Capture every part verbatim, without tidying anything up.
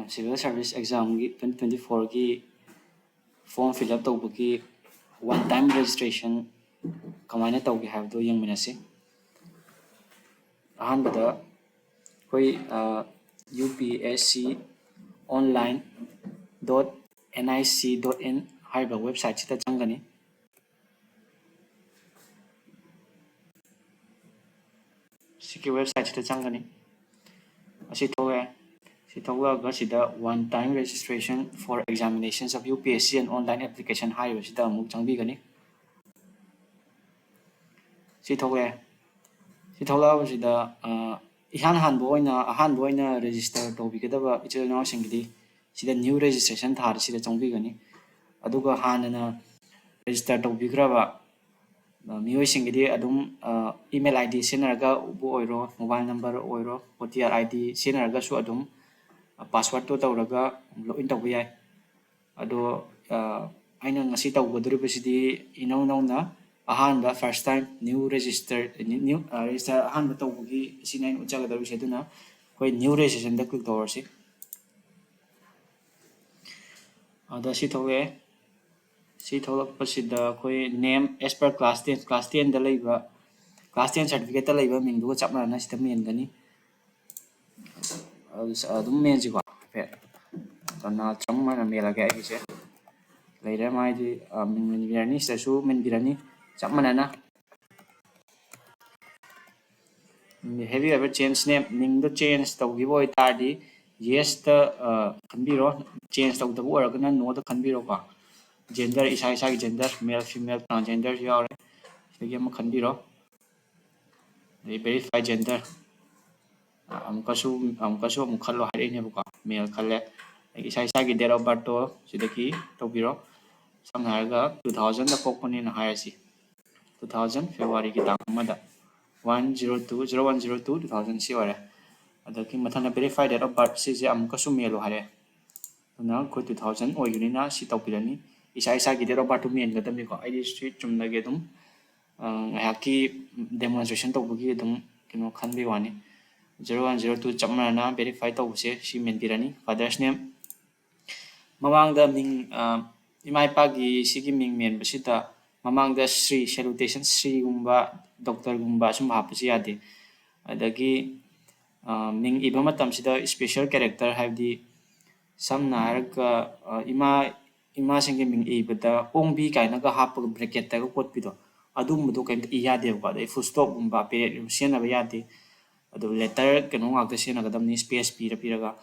Civil Service Examꯒꯤ twenty twenty fourꯒꯤ form fill up ꯇꯧꯕꯒꯤ one time registration ꯀꯃꯥꯏꯅ ꯇꯧꯒꯦ ꯍꯥꯏꯕꯗꯨ ꯌꯦꯡꯃꯤꯟꯅꯁꯤ꯫ ꯑꯍꯥꯟꯕꯗ ꯑꯩꯈꯣꯏ UPSC online dot nic dot in ꯍꯥꯏꯔꯤꯕ websiteꯁꯤꯗ ꯆꯪꯒꯅꯤ꯫ ꯁꯤꯒꯤ websiteꯁꯤꯗ ꯆꯪꯒꯅꯤ꯫ ꯑꯁꯤ ꯊꯣꯛꯂꯛꯑꯦ꯫ ꯁꯤ ꯊꯣꯛꯂꯛꯑꯒ ꯁꯤꯗ one time registration for examinations of UPSC and online application ꯍꯥꯏꯔꯤꯕꯁꯤꯗ ꯑꯃꯨꯛ ꯆꯪꯕꯤꯒꯅꯤ꯫ ꯁꯤ ꯊꯣꯛꯂꯛꯑꯦ꯫ ꯁꯤ ꯊꯣꯛꯂꯛꯑꯕꯁꯤꯗ ꯏꯍꯥꯟ ꯍꯥꯟꯕ ꯑꯣꯏꯅ ꯑꯍꯥꯟꯕ ꯑꯣꯏꯅ register ꯇꯧꯕꯤꯒꯗꯕ ꯏꯆꯤꯜ ꯏꯅꯥꯎꯁꯤꯡꯒꯤꯗꯤ ꯁꯤꯗ new registration ꯊꯥꯔ ꯁꯤꯗ ꯆꯪꯕꯤꯒꯅꯤ꯫ ꯑꯗꯨꯒ ꯍꯥꯟꯅꯅ register ꯇꯧꯕꯤꯈ꯭ꯔꯕ ꯃꯤꯑꯣꯏꯁꯤꯡꯒꯤꯗꯤ ꯑꯗꯨꯝ email ID ꯁꯤꯖꯤꯟꯅꯔꯒꯕꯨ ꯑꯣꯏꯔꯣ, mobile number ꯑꯣꯏꯔꯣ, OTR ID ꯁꯤꯖꯤꯟꯅꯔꯒꯁꯨ ꯑꯗꯨꯝ passwordꯇꯣ ꯇꯧꯔꯒ login ꯇꯧꯕ ꯌꯥꯏ꯫ ꯑꯗꯣ ꯑꯩꯅ ꯉꯁꯤ ꯇꯧꯒꯗꯧꯔꯤꯕꯁꯤꯗꯤ ꯏꯅꯧ ꯅꯧꯅ ꯑꯍꯥꯟꯕ first time new register new register ꯑꯍꯥꯟꯕ ꯇꯧꯕꯒꯤ ꯁꯤꯅ ꯑꯩꯅ ꯎꯠꯆꯒꯗꯧꯔꯤꯁꯦ꯫ ꯑꯗꯨꯅ ꯑꯩꯈꯣꯏ new registrationꯗ click ꯇꯧꯔꯁꯤ꯫ ꯑꯗ ꯁꯤ ꯊꯣꯛꯂꯛꯑꯦ꯫ ꯁꯤ ꯊꯣꯛꯂꯛꯄꯁꯤꯗ ꯑꯩꯈꯣꯏ name as per class ten, class tenꯗ ꯂꯩꯕ, class ten certificateꯇ ꯂꯩꯕ ꯃꯤꯡꯗꯨꯒ ꯆꯞ ꯃꯥꯟꯅꯅ ꯁꯤꯗ ꯃꯦꯟꯒꯅꯤ꯫ ꯑꯗꯨꯝ ꯃꯦꯟꯁꯤꯀꯣ ꯍꯥꯏꯐꯦꯠ꯫ ꯗꯣꯅꯥꯜ ꯇ꯭ꯔꯝꯞ ꯑꯣꯏꯅ ꯃꯦꯜꯂꯒꯦ ꯑꯩꯒꯤꯁꯦ꯫ ꯂꯩꯔꯦ ꯃꯥꯏꯗꯤ ꯃꯤꯡ ꯃꯦꯟꯕꯤꯔꯅꯤ꯫ ꯁꯤꯗꯁꯨ ꯃꯦꯟꯕꯤꯔꯅꯤ ꯆꯞ ꯃꯥꯟꯅꯅ꯫ Have you ever changed name? ꯃꯤꯡꯗꯣ change ꯇꯧꯈꯤꯕ ꯑꯣꯏꯇꯥꯔꯗꯤ yesꯇ ꯈꯟꯕꯤꯔꯣ꯫ Change ꯇꯧꯗꯕ ꯑꯣꯏꯔꯒꯅ noꯗ ꯈꯟꯕꯤꯔꯣꯀꯣ꯫ Gender, ꯏꯁꯥ ꯏꯁꯥꯒꯤ gender, male, female, transgenderꯁꯨ ꯌꯥꯎꯔꯦ꯫ ꯁꯤꯗꯒꯤ ꯑꯃ ꯈꯟꯕꯤꯔꯣ꯫ ꯑꯗꯩ verify gender꯫ ꯑꯃꯨꯛꯀꯁꯨ ꯑꯃꯨꯛꯀꯁꯨ ꯑꯃꯨꯛ ꯈꯜꯂꯣ ꯍꯥꯏꯔꯛꯏꯅꯦꯕꯀꯣ꯫ Male ꯈꯜꯂꯦ꯫ ꯑꯗꯒꯤ ꯏꯁꯥ ꯏꯁꯥꯒꯤ date of birthꯇꯣ ꯁꯤꯗꯒꯤ ꯇꯧꯕꯤꯔꯣ꯫ ꯁꯝꯅ ꯍꯥꯏꯔꯒ two thousandꯗ ꯄꯣꯛꯄꯅꯦꯅ ꯍꯥꯏꯔꯁꯤ꯫ Two thousand Februaryꯒꯤ ꯇꯥꯡ ꯑꯃꯗ, one zero two, zero one zero two two thousand ꯁꯤ ꯑꯣꯏꯔꯦ꯫ ꯑꯗꯒꯤ ꯃꯊꯪꯗ verify date of birth ꯁꯤꯁꯦ ꯑꯃꯨꯛꯀꯁꯨ ꯃꯦꯜꯂꯣ ꯍꯥꯏꯔꯦ꯫ ꯑꯗꯨꯅ ꯑꯩꯈꯣꯏ two thousand ꯑꯣꯏꯕꯅꯤꯅ ꯁꯤ ꯇꯧꯕꯤꯔꯅꯤ꯫ ꯏꯁꯥ ꯏꯁꯥꯒꯤ date of birthꯇꯨ ꯃꯦꯟꯒꯗꯕꯅꯤꯀꯣ꯫ ꯑꯩꯗꯤ ꯁꯤ ꯆꯨꯝꯅꯒꯤ ꯑꯗꯨꯝ ꯉꯥꯏꯍꯥꯛꯀꯤ demonstration ꯇꯧꯕꯒꯤ ꯑꯗꯨꯝ ꯀꯩꯅꯣ ꯈꯟꯕꯒꯤ ꯋꯥꯅꯤ꯫ Zero one zero two ꯆꯞ ꯃꯥꯟꯅꯅ verify ꯇꯧꯕꯁꯦ ꯁꯤ ꯃꯦꯟꯕꯤꯔꯅꯤ꯫ Father's name ꯃꯃꯥꯡꯗ ꯃꯤꯡ, ꯑ, ꯏꯃꯥ ꯏꯄꯥꯒꯤ ꯁꯤꯒꯤ ꯃꯤꯡ ꯃꯦꯟꯕꯁꯤꯗ ꯃꯃꯥꯡꯗ ꯁ꯭ꯔꯤ, salutation ꯁ꯭ꯔꯤꯒꯨꯝꯕ, ꯗꯣꯛꯇꯔꯒꯨꯝꯕ ꯑꯁꯨꯝꯕ ꯍꯥꯞꯄꯁꯨ ꯌꯥꯗꯦ꯫ ꯑꯗꯒꯤ, ꯑ, ꯃꯤꯡ ꯏꯕ ꯃꯇꯝꯁꯤꯗ special character, ꯍꯥꯏꯕꯗꯤ ꯁꯝꯅ ꯍꯥꯏꯔꯒ, ꯑ, ꯏꯃꯥ, ꯏꯃꯥꯁꯤꯡꯒꯤ ꯃꯤꯡ ꯏꯕꯗ ꯑꯣꯡꯕꯤ ꯀꯥꯏꯅꯒ ꯍꯥꯞꯄꯒ bracketꯇꯒ ꯀꯣꯠꯄꯤꯗꯣ, ꯑꯗꯨꯒꯨꯝꯕꯗꯣ ꯀꯩꯝꯇ ꯏ ꯌꯥꯗꯦꯕꯀꯣ꯫ ꯑꯗꯩ full stopꯀꯨꯝꯕ periodꯀꯨꯝꯕ ꯁꯤꯖꯤꯟꯅꯕ ꯌꯥꯗꯦ꯫ ꯑꯗꯨ letter ꯀꯩꯅꯣ ꯉꯥꯛꯇ ꯁꯤꯖꯤꯟꯅꯒꯗꯕꯅꯤ, space ꯄꯤꯔ ꯄꯤꯔꯒ꯫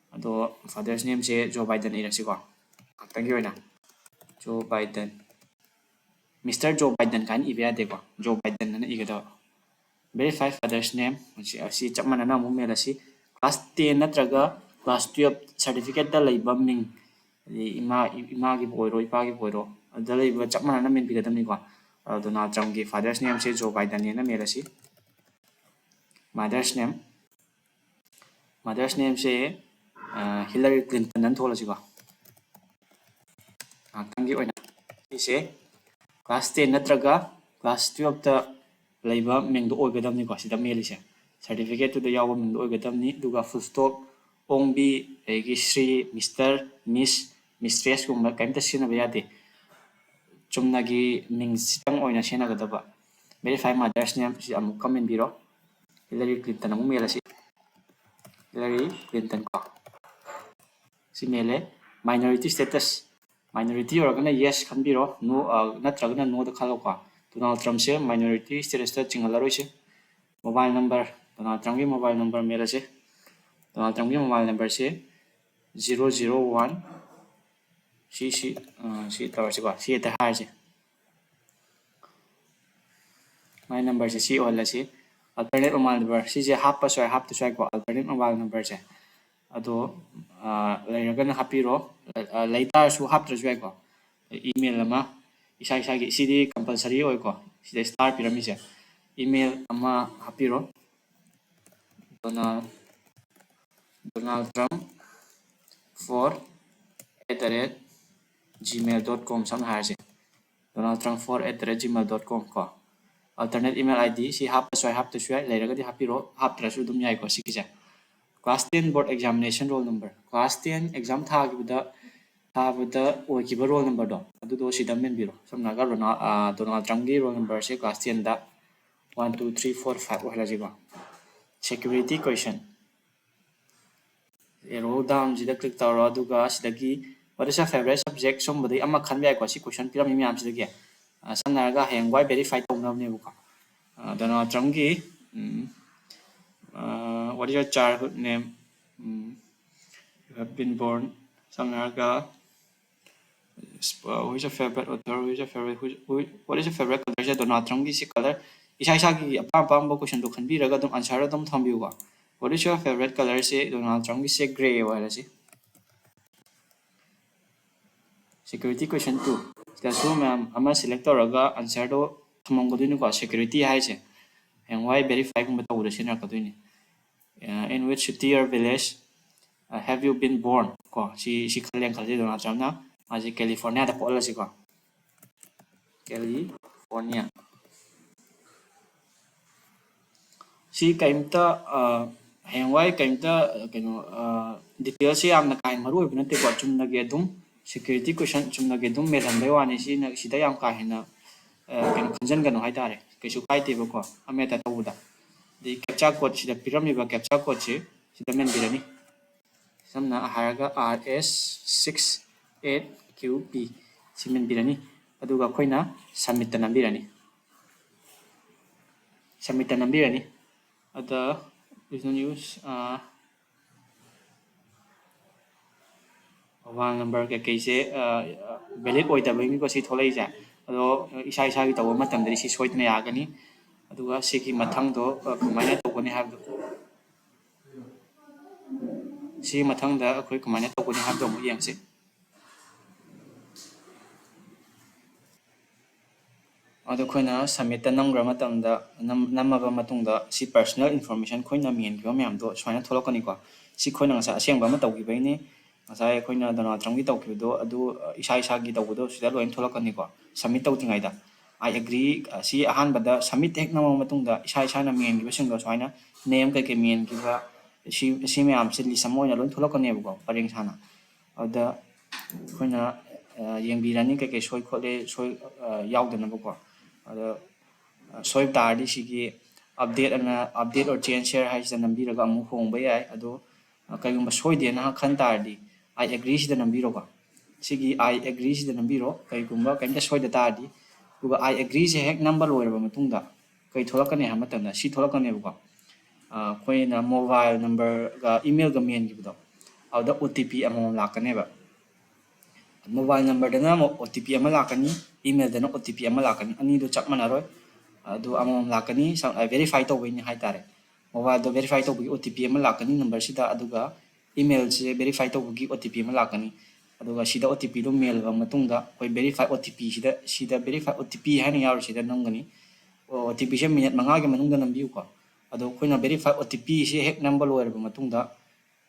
ꯑꯗꯣ Father's nameꯁꯦ ꯖꯣ ꯕꯥꯏꯗꯟ ꯏꯔꯁꯤꯀꯣ, ꯉꯥꯛꯇꯪꯒꯤ ꯑꯣꯏꯅ꯫ ꯖꯣ ꯕꯥꯏꯗꯟ, Mister ꯖꯣ ꯕꯥꯏꯗꯟ ꯀꯥꯏꯅ ꯏꯕ ꯌꯥꯗꯦꯀꯣ, ꯖꯣ ꯕꯥꯏꯗꯟ ꯑꯅ ꯏꯒꯗꯕ꯫ Verify father's name, ꯑꯁꯤ, ꯑꯁꯤ ꯆꯞ ꯃꯥꯟꯅꯅ ꯑꯃꯨꯛ ꯃꯦꯜꯂꯁꯤ꯫ Class ten ꯅꯠꯇ꯭ꯔꯒ class twelve certificateꯇ ꯂꯩꯕ ꯃꯤꯡ, ꯍꯥꯏꯗꯤ ꯏꯃꯥ, ꯏꯃꯥꯒꯤꯕꯨ ꯑꯣꯏꯔꯣ, ꯏꯄꯥꯒꯤꯕꯨ ꯑꯣꯏꯔꯣ, ꯑꯗꯨꯗ ꯂꯩꯕ ꯆꯞ ꯃꯥꯟꯅꯅ ꯃꯦꯟꯕꯤꯒꯗꯕꯅꯤꯀꯣ꯫ ꯑꯗꯣ ꯗꯣꯅꯥꯜꯗ ꯇ꯭ꯔꯝꯞꯀꯤ Father's nameꯁꯦ ꯖꯣ ꯕꯥꯏꯗꯟꯅꯦꯅ ꯃꯦꯜꯂꯁꯤ꯫ Mother's name, Mother's nameꯁꯦ, ꯑ, ꯍꯤꯂꯥꯔꯤ ꯀ꯭ꯂꯤꯟꯇꯟ ꯑꯅ ꯊꯣꯜꯂꯁꯤꯀꯣ, ꯉꯥꯛꯇꯪꯒꯤ ꯑꯣꯏꯅ꯫ ꯁꯤꯁꯦ class ten ꯅꯠꯇ꯭ꯔꯒ class twelveꯇ ꯂꯩꯕ ꯃꯤꯡꯗꯣ ꯑꯣꯏꯒꯗꯕꯅꯤꯀꯣ, ꯁꯤꯗ ꯃꯦꯜꯂꯤꯁꯦ꯫ Certificateꯇꯨꯗ ꯌꯥꯎꯕ ꯃꯤꯡꯗꯣ ꯑꯣꯏꯒꯗꯕꯅꯤ꯫ ꯑꯗꯨꯒ full stop, ꯑꯣꯡꯕꯤ, ꯑꯗꯒꯤ ꯁ꯭ꯔꯤ, Mister, Miss, Mistressꯀꯨꯝꯕ ꯀꯔꯤꯝꯇ ꯁꯤꯖꯤꯟꯅꯕ ꯌꯥꯗꯦ꯫ ꯆꯨꯝꯅꯒꯤ ꯃꯤꯡꯁꯤꯇꯪ ꯑꯣꯏꯅ ꯁꯤꯖꯤꯟꯅꯒꯗꯕ꯫ Verify mother's name ꯁꯤ ꯑꯃꯨꯛꯀ ꯃꯦꯟꯕꯤꯔꯣ꯫ ꯍꯤꯂꯥꯔꯤ ꯀ꯭ꯂꯤꯟꯇꯟ ꯑꯃꯨꯛ ꯃꯦꯜꯂꯁꯤ꯫ ꯍꯤꯂꯥꯔꯤ ꯀ꯭ꯂꯤꯟꯇꯟ ꯀꯣ꯫ ꯁꯤ ꯃꯦꯜꯂꯦ꯫ Minority status, minority ꯑꯣꯏꯔꯒꯅ yes ꯈꯟꯕꯤꯔꯣ, no, ꯑ, ꯅꯠꯇ꯭ꯔꯒꯅ noꯗ ꯈꯜꯂꯣꯀꯣ꯫ ꯗꯣꯅꯥꯜꯗ ꯇ꯭ꯔꯝꯞꯁꯦ minority statusꯇ ꯆꯤꯡꯍꯜꯂꯔꯣꯏꯁꯦ꯫ Mobile number, ꯗꯣꯅꯥꯜꯗ ꯇ꯭ꯔꯝꯞꯀꯤ mobile number ꯃꯦꯜꯂꯁꯦ꯫ ꯗꯣꯅꯥꯜꯗ ꯇ꯭ꯔꯝꯞꯀꯤ mobile numberꯁꯦ zero zero one, ꯁꯤ, ꯁꯤ, ꯑ, ꯁꯤ ꯇꯧꯔꯁꯤꯀꯣ, ꯁꯤ ꯍꯦꯛꯇ ꯍꯥꯏꯔꯁꯦ꯫ My numberꯁꯦ ꯁꯤ ꯑꯣꯏꯍꯜꯂꯁꯤ꯫ Alternate mobile number, ꯁꯤꯁꯦ ꯍꯥꯞꯄꯁꯨ ꯌꯥꯏ, ꯍꯥꯞꯇ꯭ꯔꯁꯨ ꯌꯥꯏꯀꯣ, alternate mobile numberꯁꯦ꯫ ꯑꯗꯣ, ꯑ, ꯂꯩꯔꯒꯅ ꯍꯥꯞꯄꯤꯔꯣ, ꯑ, ꯂꯩ ꯇꯥꯔꯁꯨ ꯍꯥꯞꯇ꯭ꯔꯁꯨ ꯌꯥꯏꯀꯣ꯫ Email ꯑꯃ, ꯏꯁꯥ ꯏꯁꯥꯒꯤ, ꯁꯤꯗꯤ compulsory ꯑꯣꯏꯀꯣ, ꯁꯤꯗ star ꯄꯤꯔꯝꯃꯤꯁꯦ꯫ Email ꯑꯃ ꯍꯥꯞꯄꯤꯔꯣ, Donald, Donald Trump four at the rate gmail dot com, ꯁꯝꯅ ꯍꯥꯏꯔꯁꯦ, Donald Trump four at the rate gmail dot com ꯀꯣ꯫ Alternate email I D ꯁꯤ ꯍꯥꯞꯄꯁꯨ ꯌꯥꯏ, ꯍꯥꯞꯇ꯭ꯔꯁꯨ ꯌꯥꯏ, ꯂꯩꯔꯒꯗꯤ ꯍꯥꯞꯄꯤꯔꯣ, ꯍꯥꯞꯇ꯭ꯔꯁꯨ ꯑꯗꯨꯝ ꯌꯥꯏꯀꯣ ꯁꯤꯒꯤꯁꯦ꯫ Class ten board examination roll number, class ten exam ꯊꯥꯈꯤꯕꯗ, ꯊꯥꯕꯗ ꯑꯣꯏꯈꯤꯕ roll numberꯗꯣ ꯑꯗꯨꯗꯣ ꯁꯤꯗ ꯃꯦꯟꯕꯤꯔꯣ꯫ ꯁꯝꯅ ꯍꯥꯏꯔꯒ ꯔꯣꯅꯥ-, ꯑ, ꯗꯣꯅꯥꯜꯗ ꯇ꯭ꯔꯝꯞꯀꯤ roll numberꯁꯦ class tenꯗ one, two, three, four, five ꯑꯣꯏꯍꯜꯂꯁꯤꯀꯣ꯫ Security question, arrow downꯁꯤꯗ click ꯇꯧꯔꯣ, ꯑꯗꯨꯒ ꯁꯤꯗꯒꯤ what is your favorite subject ꯁꯨꯝꯕꯗꯒꯤ ꯑꯃ ꯈꯟꯕ ꯌꯥꯏꯀꯣ꯫ ꯁꯤ question ꯄꯤꯔꯝꯃꯤ ꯃꯌꯥꯝꯁꯤꯗꯒꯤ, ꯑ, ꯁꯝꯅ ꯍꯥꯏꯔꯒ ꯍꯌꯦꯡꯋꯥꯏ verify ꯇꯧꯅꯕꯅꯦꯕꯀꯣ꯫ ꯑ, ꯗꯣꯅꯥꯜꯗ ꯇ꯭ꯔꯝꯞꯀꯤ, ꯎꯝ, ꯑ, what is your childhood name? Um, you have been born, ꯁꯝꯅ ꯍꯥꯏꯔꯒ, uh, who is your favorite author? Who is your favorite, who, who, what is your favorite color? ꯁꯦ ꯗꯣꯅꯥꯜꯗ ꯇ꯭ꯔꯝꯞꯀꯤ ꯁꯤ color, ꯏꯁꯥ ꯏꯁꯥꯒꯤ ꯑꯄꯥꯝ ꯑꯄꯥꯝꯕ questionꯗꯣ ꯈꯟꯕꯤꯔꯒ ꯑꯗꯨꯝ answerꯗ ꯑꯗꯨꯝ ꯊꯝꯕꯤꯌꯨꯀꯣ꯫ What is your favorite color? ꯁꯦ ꯗꯣꯅꯥꯜꯗ ꯇ꯭ꯔꯝꯞꯀꯤꯁꯦ grey ꯑꯣꯏꯍꯜꯂꯁꯤ꯫ Security question two, ꯁꯤꯗꯁꯨ ꯃꯌꯥꯝ ꯑꯃ select ꯇꯧꯔꯒ answerꯗꯣ ꯊꯝꯃꯝꯒꯗꯣꯏꯅꯤꯀꯣ꯫ Security ꯍꯥꯏꯁꯦ ꯍꯌꯦꯡꯋꯥꯏ verifyꯒꯨꯝꯕ ꯇꯧꯕꯗ ꯁꯤꯖꯤꯟꯅꯔꯛꯀꯗꯣꯏꯅꯤ꯫ Uh, in which city or village, uh, have you been born? ꯀꯣ, ꯁꯤ, ꯁꯤ ꯈꯜꯂꯦꯅ ꯈꯜꯂꯁꯤ ꯗꯣꯅꯥꯜꯗ ꯇ꯭ꯔꯝꯞꯅ꯫ ꯃꯥꯁꯦ ꯀꯦꯂꯤꯐꯣꯔꯅꯤꯌꯥꯗ ꯄꯣꯛꯍꯜꯂꯁꯤꯀꯣ꯫ ꯀꯦꯂꯤꯐꯣꯔꯅꯤꯌꯥ꯫ ꯁꯤ ꯀꯩꯝꯇ, ꯑ, ꯍꯌꯦꯡꯋꯥꯏ ꯀꯩꯝꯇ, ꯑ, ꯀꯩꯅꯣ, ꯑ, detailꯁꯦ ꯌꯥꯝꯅ ꯀꯥ ꯍꯦꯟꯅ ꯃꯔꯨ ꯑꯣꯏꯕ ꯅꯠꯇꯦꯀꯣ꯫ ꯆꯨꯝꯅꯒꯤ ꯑꯗꯨꯝ security question ꯆꯨꯝꯅꯒꯤ ꯑꯗꯨꯝ ꯃꯦꯜꯍꯟꯕꯩ ꯋꯥꯅꯤ꯫ ꯁꯤꯅ, ꯁꯤꯗ ꯌꯥꯝ ꯀꯥ ꯍꯦꯟꯅ, ꯑ, ꯀꯩꯅꯣ ꯈꯟꯖꯟꯒꯅꯨ ꯍꯥꯏꯇꯥꯔꯦ꯫ ꯀꯩꯁꯨ ꯀꯥꯏꯗꯦꯕꯀꯣ ꯑꯃ ꯍꯦꯛꯇ ꯇꯧꯕꯗ꯫ ꯑꯗꯩ captcha code ꯁꯤꯗ ꯄꯤꯔꯝꯃꯤꯕ captcha codeꯁꯦ ꯁꯤꯗ ꯃꯦꯟꯕꯤꯔꯅꯤ꯫ ꯁꯝꯅ ꯍꯥꯏꯔꯒ R S six eight Q P ꯁꯤ ꯃꯦꯟꯕꯤꯔꯅꯤ꯫ ꯑꯗꯨꯒ ꯑꯩꯈꯣꯏꯅ submitꯇ ꯅꯝꯕꯤꯔꯅꯤ꯫ Submitꯇ ꯅꯝꯕꯤꯔꯅꯤ꯫ ꯑꯗ please don't use, ꯑ, mobile number ꯀꯩꯀꯩꯁꯦ, ꯑ, valid ꯑꯣꯏꯗꯕꯒꯤꯀꯣ ꯁꯤ ꯊꯣꯛꯂꯛꯏꯁꯦ꯫ ꯑꯗꯣ ꯏꯁꯥ ꯏꯁꯥꯒꯤ ꯇꯧꯕ ꯃꯇꯝꯗꯗꯤ ꯁꯤ ꯁꯣꯏꯗꯅ ꯌꯥꯒꯅꯤ꯫ ꯑꯗꯨꯒ ꯁꯤꯒꯤ ꯃꯊꯪꯗꯣ, ꯑ, ꯀꯃꯥꯏꯅ ꯇꯧꯒꯅꯤ ꯍꯥꯏꯕꯗꯣ, ꯁꯤ ꯃꯊꯪꯗ ꯑꯩꯈꯣꯏ ꯀꯃꯥꯏꯅ ꯇꯧꯒꯅꯤ ꯍꯥꯏꯕꯗꯣ ꯑꯃꯨꯛ ꯌꯦꯡꯁꯤ꯫ ꯑꯗꯣ ꯑꯩꯈꯣꯏꯅ submitꯇ ꯅꯝꯈ꯭ꯔ ꯃꯇꯝꯗ, ꯅꯝ-, ꯅꯝꯃꯕ ꯃꯇꯨꯡꯗ ꯁꯤ personal information ꯑꯩꯈꯣꯏꯅ ꯃꯦꯟꯈꯤꯕ ꯃꯌꯥꯝꯗꯣ ꯁꯨꯃꯥꯏꯅ ꯊꯣꯛꯂꯛꯀꯅꯤꯀꯣ꯫ ꯁꯤ ꯑꯩꯈꯣꯏꯅ ꯉꯁꯥꯏ ꯑꯁꯦꯡꯕ ꯑꯃ ꯇꯧꯈꯤꯕꯩꯅꯤ꯫ ꯉꯁꯥꯏ ꯑꯩꯈꯣꯏꯅ ꯗꯣꯅꯥꯜꯗ ꯇ꯭ꯔꯝꯞꯀꯤ ꯇꯧꯈꯤꯕꯗꯣ ꯑꯗꯨ, ꯑ, ꯏꯁꯥ ꯏꯁꯥꯒꯤ ꯇꯧꯕꯗꯣ ꯁꯤꯗ ꯂꯣꯏꯅ ꯊꯣꯛꯂꯛꯀꯅꯤꯀꯣ꯫ Submit ꯇꯧꯗ꯭ꯔꯤꯉꯩꯗ "I agree", ꯑ, ꯁꯤ ꯑꯍꯥꯟꯕꯗ submit ꯍꯦꯛ ꯅꯝꯃꯕ ꯃꯇꯨꯡꯗ ꯏꯁꯥ ꯏꯁꯥꯅ ꯃꯦꯟꯈꯤꯕꯁꯤꯡꯗꯣ ꯁꯨꯃꯥꯏꯅ name ꯀꯩꯀꯩ ꯃꯦꯟꯈꯤꯕ, ꯁꯤ, ꯁꯤ ꯃꯌꯥꯝꯁꯦ list ꯑꯃ ꯑꯣꯏꯅ ꯂꯣꯏ ꯊꯣꯛꯂꯛꯀꯅꯦꯕꯀꯣ, ꯄꯔꯦꯡ ꯁꯥꯅ꯫ ꯑꯗꯨꯗ ꯑꯩꯈꯣꯏꯅ, ꯑ, ꯌꯦꯡꯕꯤꯔꯅꯤ ꯀꯩꯀꯩ ꯁꯣꯏ ꯈꯣꯠꯂꯦ, ꯁꯣꯏ, ꯑ, ꯌꯥꯎꯗꯅꯕꯀꯣ꯫ ꯑꯗꯣ, ꯑ, ꯁꯣꯏꯕ ꯇꯥꯔꯗꯤ ꯁꯤꯒꯤ update ꯑꯅ, "Update or change here" ꯍꯥꯏꯁꯤꯗ ꯅꯝꯕꯤꯔꯒ ꯑꯃꯨꯛ ꯍꯣꯡꯕ ꯌꯥꯏ꯫ ꯑꯗꯣ, ꯑ, ꯀꯩꯒꯨꯝꯕ ꯁꯣꯏꯗꯦꯅ ꯈꯟ ꯇꯥꯔꯗꯤ "I agree" ꯁꯤꯗ ꯅꯝꯕꯤꯔꯣꯀꯣ꯫ ꯁꯤꯒꯤ "I agree" ꯁꯤꯗ ꯅꯝꯕꯤꯔꯣ, ꯀꯩꯒꯨꯝꯕ ꯀꯩꯝꯇ ꯁꯣꯏꯗ ꯇꯥꯔꯗꯤ꯫ ꯑꯗꯨꯒ "I agree" ꯁꯦ ꯍꯦꯛ ꯅꯝꯕ ꯂꯣꯏꯔꯕ ꯃꯇꯨꯡꯗ ꯀꯩ ꯊꯣꯛꯂꯛꯀꯅꯤ ꯍꯥꯏꯕ ꯃꯇꯝꯗ ꯁꯤ ꯊꯣꯛꯂꯛꯀꯅꯦꯕꯀꯣ꯫ ꯑ, ꯑꯩꯈꯣꯏꯅ mobile number ꯒ email ꯒ ꯃꯦꯟꯈꯤꯕꯗꯣ, ꯑꯗꯨꯗ O T P ꯑꯃꯃꯝ ꯂꯥꯛꯀꯅꯦꯕ꯫ Mobile number ꯗꯅ ꯑꯃꯨꯛ O T P ꯑꯃ ꯂꯥꯛꯀꯅꯤ, email ꯗꯅ O T P ꯑꯃ ꯂꯥꯛꯀꯅꯤ, ꯑꯅꯤꯗꯨ ꯆꯞ ꯃꯥꯟꯅꯔꯣꯏ꯫ ꯑꯗꯨ ꯑꯃꯃꯝ ꯂꯥꯛꯀꯅꯤ, ꯁꯝ-, ꯑ, verify ꯇꯧꯕꯩꯅꯤ ꯍꯥꯏꯇꯥꯔꯦ꯫ Mobile ꯗꯣ verify ꯇꯧꯕꯒꯤ O T P ꯑꯃ ꯂꯥꯛꯀꯅꯤ number ꯁꯤꯗ, ꯑꯗꯨꯒ email ꯁꯦ verify ꯇꯧꯕꯒꯤ O T P ꯑꯃ ꯂꯥꯛꯀꯅꯤ꯫ ꯑꯗꯨꯒ ꯁꯤꯗ O T P ꯗꯣ ꯃꯦꯜꯂꯕ ꯃꯇꯨꯡꯗ ꯑꯩꯈꯣꯏ verify O T P ꯁꯤꯗ, ꯁꯤꯗ verify O T P ꯍꯥꯏꯅ ꯌꯥꯎꯔꯤꯁꯤꯗ ꯅꯝꯒꯅꯤ꯫ O T P ꯁꯦ minute ꯃꯉꯥꯒꯤ ꯃꯅꯨꯡꯗ ꯅꯝꯕꯤꯌꯨꯀꯣ꯫ ꯑꯗꯣ ꯑꯩꯈꯣꯏꯅ verify O T P ꯁꯦ ꯍꯦꯛ ꯅꯝꯕ ꯂꯣꯏꯔꯕ ꯃꯇꯨꯡꯗ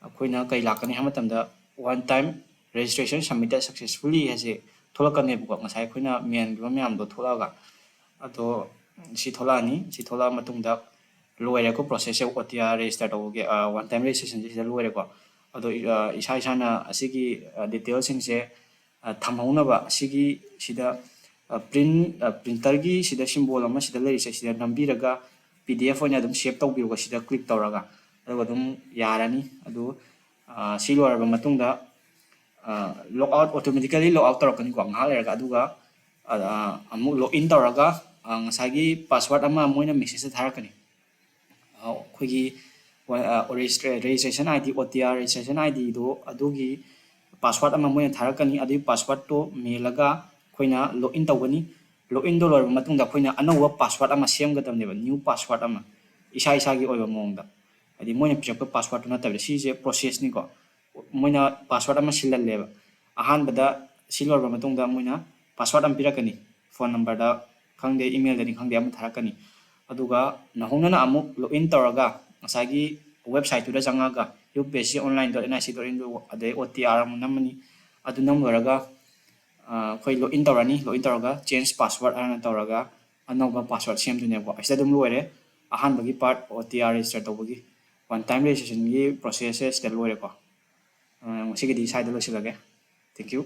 ꯑꯩꯈꯣꯏꯅ ꯀꯩ ꯂꯥꯛꯀꯅꯤ ꯍꯥꯏꯕ ꯃꯇꯝꯗ, "One time registration submitted successfully" ꯍꯥꯏꯁꯦ ꯊꯣꯛꯂꯛꯀꯅꯦꯕꯀꯣ, ꯉꯁꯥꯏ ꯑꯩꯈꯣꯏꯅ ꯃꯦꯟꯈꯤꯕ ꯃꯌꯥꯝꯗꯣ ꯊꯣꯛꯂꯛꯑꯒ꯫ ꯑꯗꯣ ꯁꯤ ꯊꯣꯛꯂꯛꯑꯅꯤ꯫ ꯁꯤ ꯊꯣꯛꯂꯛꯑ ꯃꯇꯨꯡꯗ ꯂꯣꯏꯔꯦꯀꯣ process ꯁꯦ, O T R register ꯇꯧꯕꯒꯤ, ꯑ, one time registration ꯁꯦ ꯁꯤꯗ ꯂꯣꯏꯔꯦꯀꯣ꯫ ꯑꯗꯣ, ꯑ, ꯏꯁꯥ ꯏꯁꯥꯅ ꯑꯁꯤꯒꯤ, ꯑ, detail ꯁꯤꯡꯁꯦ, ꯑ, ꯊꯝꯍꯧꯅꯕ ꯑꯁꯤꯒꯤ ꯁꯤꯗ, ꯑ, print, ꯑ, printer ꯒꯤ ꯁꯤꯗ symbol ꯑꯃ ꯁꯤꯗ ꯂꯩꯔꯤꯁꯦ, ꯁꯤꯗ ꯅꯝꯕꯤꯔꯒ P D F ꯑꯣꯏꯅ ꯑꯗꯨꯝ save ꯇꯧꯕꯤꯌꯨꯀꯣ, ꯁꯤꯗ click ꯇꯧꯔꯒ꯫ ꯑꯗꯨꯒ ꯑꯗꯨꯝ ꯌꯥꯔꯅꯤ꯫ ꯑꯗꯨ, ꯑ, ꯁꯤ ꯂꯣꯏꯔꯕ ꯃꯇꯨꯡꯗ, ꯑ, log out, automatically log out ꯇꯧꯔꯛꯀꯅꯤꯀꯣ ꯉꯥꯏꯍꯥꯛ ꯂꯩꯔꯒ꯫ ꯑꯗꯨꯒ, ꯑ, ꯑ, ꯑꯃꯨꯛ log in ꯇꯧꯔꯒ, ꯑ, ꯉꯁꯥꯏꯒꯤ password ꯑꯃ ꯃꯣꯏꯅ message ꯇ ꯊꯥꯔꯛꯀꯅꯤ꯫ ꯑ, ꯑꯩꯈꯣꯏꯒꯤ, ꯑ, registration I D, O T R registration I D ꯗꯣ, ꯑꯗꯨꯒꯤ password ꯑꯃ ꯃꯣꯏꯅ ꯊꯥꯔꯛꯀꯅꯤ꯫ ꯑꯗꯨꯒꯤ password ꯇꯣ ꯃꯦꯜꯂꯒ ꯑꯩꯈꯣꯏꯅ log in ꯇꯧꯒꯅꯤ꯫ Log in ꯗꯣ ꯂꯣꯏꯔꯕ ꯃꯇꯨꯡꯗ ꯑꯩꯈꯣꯏꯅ ꯑꯅꯧꯕ password ꯑꯃ ꯁꯦꯝꯒꯗꯕꯅꯦꯕ, new password ꯑꯃ, ꯏꯁꯥ ꯏꯁꯥꯒꯤ ꯑꯣꯏꯕ ꯃꯑꯣꯡꯗ꯫ ꯍꯥꯏꯗꯤ ꯃꯣꯏꯅ ꯄꯤꯔꯛꯄ password ꯇꯨ ꯅꯠꯇꯕꯤꯗ, ꯁꯤꯁꯦ process ꯅꯤꯀꯣ꯫ ꯃꯣꯏꯅ password ꯑꯃ ꯁꯤꯜꯍꯜꯂꯦꯕ꯫ ꯑꯍꯥꯟꯕꯗ ꯁꯤ ꯂꯣꯏꯔꯕ ꯃꯇꯨꯡꯗ ꯃꯣꯏꯅ password ꯑꯃ ꯄꯤꯔꯛꯀꯅꯤ, phone number ꯗ ꯈꯪꯗꯦ, email ꯗꯅꯤ ꯈꯪꯗꯦ, ꯑꯃ ꯊꯥꯔꯛꯀꯅꯤ꯫ ꯑꯗꯨꯒ ꯅꯧꯍꯧꯅꯅ ꯑꯃꯨꯛ log in ꯇꯧꯔꯒ ꯉꯁꯥꯏꯒꯤ website ꯇꯨꯗ ꯆꯪꯉꯒ U P S C online dot N I C dot in ꯑꯗꯩ O T R ꯑꯃꯨꯛ ꯅꯝꯃꯅꯤ꯫ ꯑꯗꯨ ꯅꯝ ꯂꯣꯏꯔꯒ ꯑꯩꯈꯣꯏ ꯂꯣꯒ ꯏꯟ ꯇꯧꯔꯅꯤ꯫ ꯂꯣꯒ ꯏꯟ ꯇꯧꯔꯒ change password ꯍꯥꯏꯅ ꯇꯧꯔꯒ ꯑꯅꯧꯕ password ꯁꯦꯝꯗꯣꯏꯅꯦꯕꯀꯣ꯫ ꯑꯁꯤꯗ ꯑꯗꯨꯝ ꯂꯣꯏꯔꯦ ꯑꯍꯥꯟꯕꯒꯤ part, O T R register ꯇꯧꯕꯒꯤ꯫ One time registration ꯒꯤ process ꯁꯦ ꯁꯤꯗ ꯂꯣꯏꯔꯦꯀꯣ꯫ ꯑ, ꯉꯁꯤꯒꯤꯗꯤ ꯁ꯭ꯋꯥꯏꯗ ꯂꯣꯏꯁꯤꯜꯂꯒꯦ꯫ Thank you꯫